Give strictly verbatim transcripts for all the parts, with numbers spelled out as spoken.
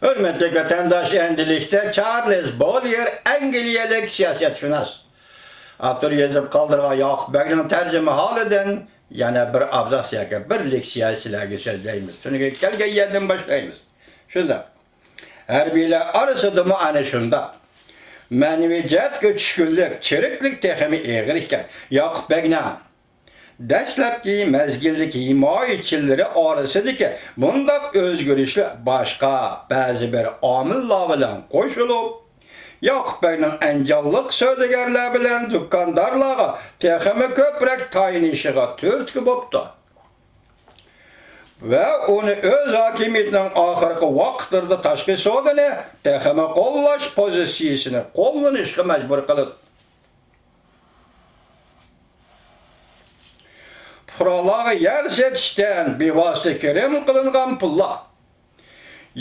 ھۆرمەتلىك ۋەتەنداش، ئەمدىلىكتە چارلىز بوليېر، ئەنگلىيەلىك سىياسەتشۇناس، ئاپتور يېزىپ قالدۇرغان ياقۇپ بەگنىڭ تەرجىمىھالىدىن يەنە بىر ئابزاس ياكى بىر لېكسىيە سىلەرگە سۆزلەيمىز. چۈنكى كەلگەن يەردىن باشلايمىز. شۇنداق. ھەربىيلەر ئارىسىدىمۇ ئەنە شۇنداق. مەنىۋى جەھەتتىكى چۈشكۈنلۈك، چىرىكلىك تېخىمۇ ئېغىر ئىكەن. ياقۇپ بەگنىڭ دەسلەپكى مەزگىلدىكى ھىمايىچىلىرى ئارىسىدىكى بۇنداق ئۆزگىرىشلەر باشقا بەزى بىر ئامىللار بىلەن قوشۇلۇپ، ياقۇپ بەگنىڭ ئەنجانلىق سودىگەرلەر بىلەن دۇكاندارلارغا تېخىمۇ كۆپرەك تايىنىشىغا تۈرتكە بوپتۇ ۋە ئۇنى ئۆز ھاكىمىيىتىنىڭ ئاخىرقى ۋاقىتلىرىدا تاشقى سودىنى تېخىمۇ قوللاش پوزىتسىيىسىنى قوللىنىشقا مەجبۇر قىلىدۇ. پۇقرالارغا يەر سېتىشتىن بىۋاسىتە كىرىم قىلىنغان پۇللار.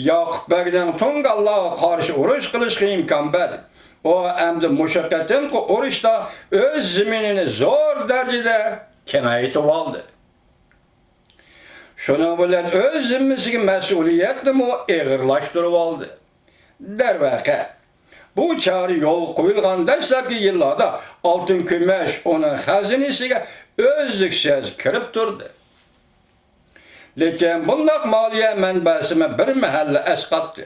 ياقۇپ بەگنىڭ تۇڭگانلارغا قارشى ئۇرۇش قىلىشقا ئىمكان بەردى. ئۇ ئەمدى مۇشۇ قېتىمقى ئۇرۇشتا ئۆز زېمىنىنى زور دەرىجىدە كېڭەيتىۋالدى. شۇنىڭ بىلەن ئۆز زىممىسىگە مەسئۇلىيەتنىمۇ ئېغىرلاشتۇرۇۋالدى. دەرۋەقە، بۇ چارە يولغا قويۇلغان دەسلەپكى يىللاردا ئالتۇن كۈمۈش ئۇنىڭ خەزىنىسىگە ئۈزلۈكسىز كىرىپ تۇردى. لېكىن بۇنداق مالىيە مەنبەسىمۇ بىر مەھەلدە ئەسقاتتى.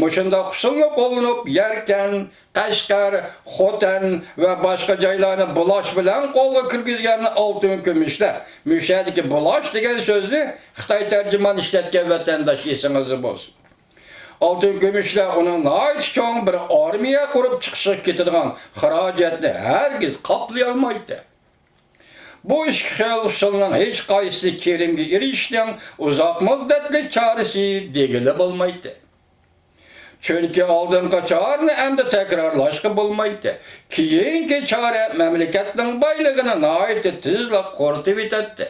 مۇشۇنداق ئۇسۇلنى قوللىنىپ، يەركەن، قەشقەر، خوتەن ۋە باشقا جايلارنى بۇلاش بىلەن قولغا كىرگۈزگەن ئالتۇن كۈمۈشلەر، مۇشۇ يەردىكى بۇلاش دېگەن سۆزنى خىتاي تەرجىمان ئىشلەتكەن، ۋەتەنداش، ئېسىڭىزدە بولسۇن. ئالتۇن كۈمۈشلەر ئۇنىڭ ناھايىتى چوڭ بىر ئارمىيە قۇرۇپ چىقىشىغا كېتىدىغان خىراجەتنى ھەرگىز قاپلىيالمايتتى. بۇ ئىككى خىل ئۇسۇلنىڭ ھېچقايسىسى كىرىمگە ئېرىشىشنىڭ ئۇزاق مۇددەتلىك چارىسى دېگىلى بولمايتتى. چۈنكى ئالدىنقى چارىنى ئەمدى تەكرارلاشقا بولمايتتى. كېيىنكى چارە مەملىكەتنىڭ بايلىقىنى ناھايىتى تېزلا قۇرۇتۇۋېتەتتى.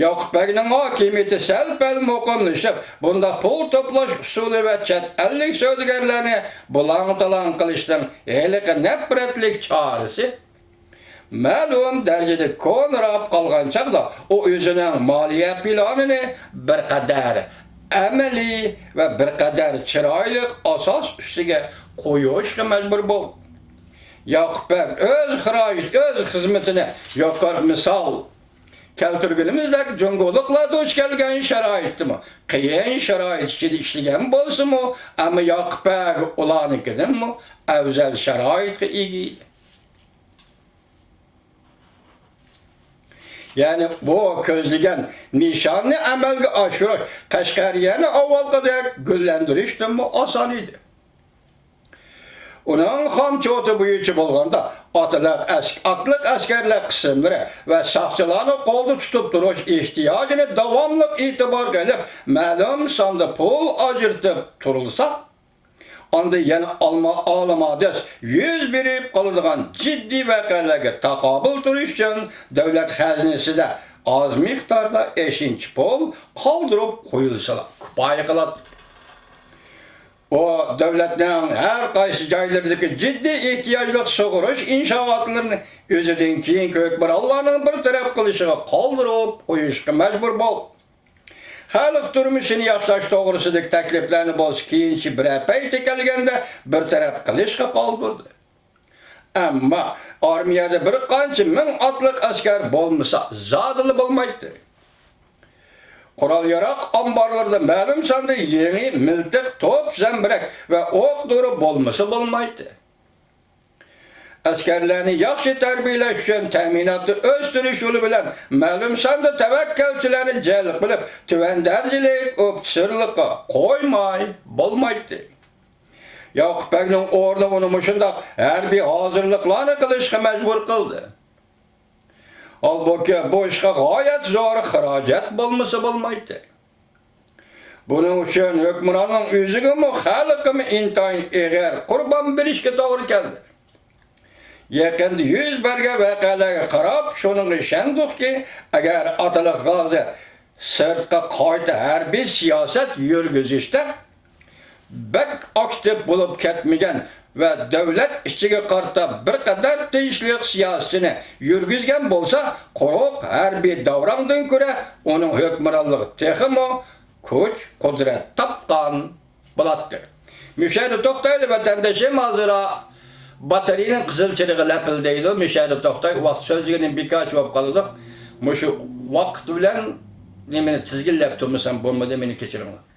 ياقۇپ بەگنىڭ ھاكىمىيىتى سەل-پەل مۇقىملىشىپ، بۇنداق پۇل توپلاش ئۇسۇلى ۋە چەت ئەللىك سودىگەرلەرنى بۇلاڭ-تالاڭ قىلىشنىڭ ھېلىقى نەپرەتلىك چارىسى مەلۇم دەرىجىدە كونىراپ قالغان چاغدا، ئۇ ئۆزىنىڭ مالىيە پىلانىنى بىر قەدەر ئەمەلىي ۋە بىر قەدەر چىرايلىق ئاساس ئۈستىگە قويۇشقا مەجبۇر بولدى. ياقۇپ بەگ ئۆز خىراجىتى، ئۆز خىزمىتىنى يۇقىرىقى مىسال كەلتۈرگىنىمىزدەك جۇڭگولۇقلار دۇچ كەلگەن شارائىتتىمۇ، قىيىن شارائىت ئىچىدە ئىشلىگەن بولسىمۇ، ئەمما ياقۇپ بەگ ئۇلارنىڭكىدىنمۇ ئەۋزەل شارائىتقا ئىگە ئىدى. يەنى بۇ كۆزلىگەن نىشاننى ئەمەلگە ئاشۇرۇش، قەشقەرىيەنى ئاۋۋالقىدەك گۈللەندۈرۈشتىنمۇ ئاسان ئىدى. ئۇنىڭ خام چوتى بويىچە بولغاندا، ئاتلىق ئەس-، ئاتلىق ئەسكەرلەر قىسىملىرى ۋە ساقچىلارنى قولدا تۇتۇپ تۇرۇش ئېھتىياجىنى داۋاملىق ئېتىبارغا ئېلىپ، مەلۇم ساندا پۇل ئاجرىتىپ تۇرۇلسا، ئاندىن يەنە ئالما-، ئالىمادىس يۈز بېرىپ قالىدىغان جىددىي ۋەقەلەرگە تاقابىل تۇرۇش ئۈچۈن دۆلەت خەزىنىسىدە ئاز مىقداردا ئېشىنچا پۇل قالدۇرۇپ قويۇلسىلا كۇپايە قىلاتتى. ئۇ دۆلەتنىڭ ھەر قايسى جايلىرىدىكى جىددىي ئېھتىياجلىق سۇغىرىش ئىنشائاتلىرىنى ئۆزىدىن كېيىنكى ھۆكۈمرانلارنىڭ بىر تەرەپ قىلىشىغا قالدۇرۇپ قويۇشقا مەجبۇر بولدى. خەلق تۇرمۇشىنى ياخشىلاش توغرىسىدىكى تەكلىپلەرنى بولسا كېيىنچە بىرەر پەيتى كەلگەندە بىر تەرەپ قىلىشقا قالدۇردى. ئەمما ئارمىيەدە بىر قانچە مىڭ ئاتلىق ئەسكەر بولمىسا زادىلا بولمايتتى. قورال-ياراغ ئامبارلىرىدا مەلۇم ساندا يېڭى مىلتىق، توپ، زەمبىرەك ۋە ئوق-دورا بولمىسا بولمايتتى. ئەسكەرلەرنى ياخشى تەربىيەلەش ئۈچۈن تەمىناتنى ئۆستۈرۈش يولى بىلەن مەلۇم ساندا تەۋەككۈلچىلەرنى جەلپ قىلىپ، تۆۋەن دەرىجىلىك ئوفىتسېرلىققا قويماي بولمايتتى. ياقۇپ بەگنىڭ ئورنى ئۇنى مۇشۇنداق ھەربىي ھازىرلىقلارنى قىلىشقا مەجبۇر قىلدى. ھالبۇكى، بۇ ئىشقا غايەت زور خىراجەت بولمىسا بولمايتتى. بۇنىڭ ئۈچۈن ھۆكۈمراننىڭ ئۆزىگىمۇ، خەلقىگىمۇ ئىنتايىن ئېغىر قۇربان بېرىشكە توغرا كەلدى. يېقىندا يۈز بەرگەن ۋەقەلەرگە قاراپ، شۇنىڭغا ئىشەندۇقكى، ئەگەر ئاتىلىق غازى سىرتقا قايتا ھەربىي سىياسەت يۈرگۈزۈشتە بەك ئاكتىپ بولۇپ كەتمىگەن ۋە دۆلەت ئىچىگە قارىتا بىر قەدەر تىنچلىق سىياسىتىنى يۈرگۈزگەن بولسا، قۇرۇق ھەربىي داۋراڭدىن كۆرە ئۇنىڭ ھۆكۈمرانلىقى تېخىمۇ كۈچ-قۇدرەت تاپقان بولاتتى. مۇشۇ يەردە توختايلى، ۋەتەندىشىم، ھازىر باتارېيىنىڭ قىزىل چىرىغى لەپىلدەيدۇ، مۇشۇ يەردە توختاي، ۋاقىت سۆزلىگىنىم بىكارچە بولۇپ قالىدۇ. مۇشۇ ۋاقىت بىلەن نېمىنى تىزگىنلەپ تۇرمىسام بولمىدى، مېنى كەچۈرۈڭلار.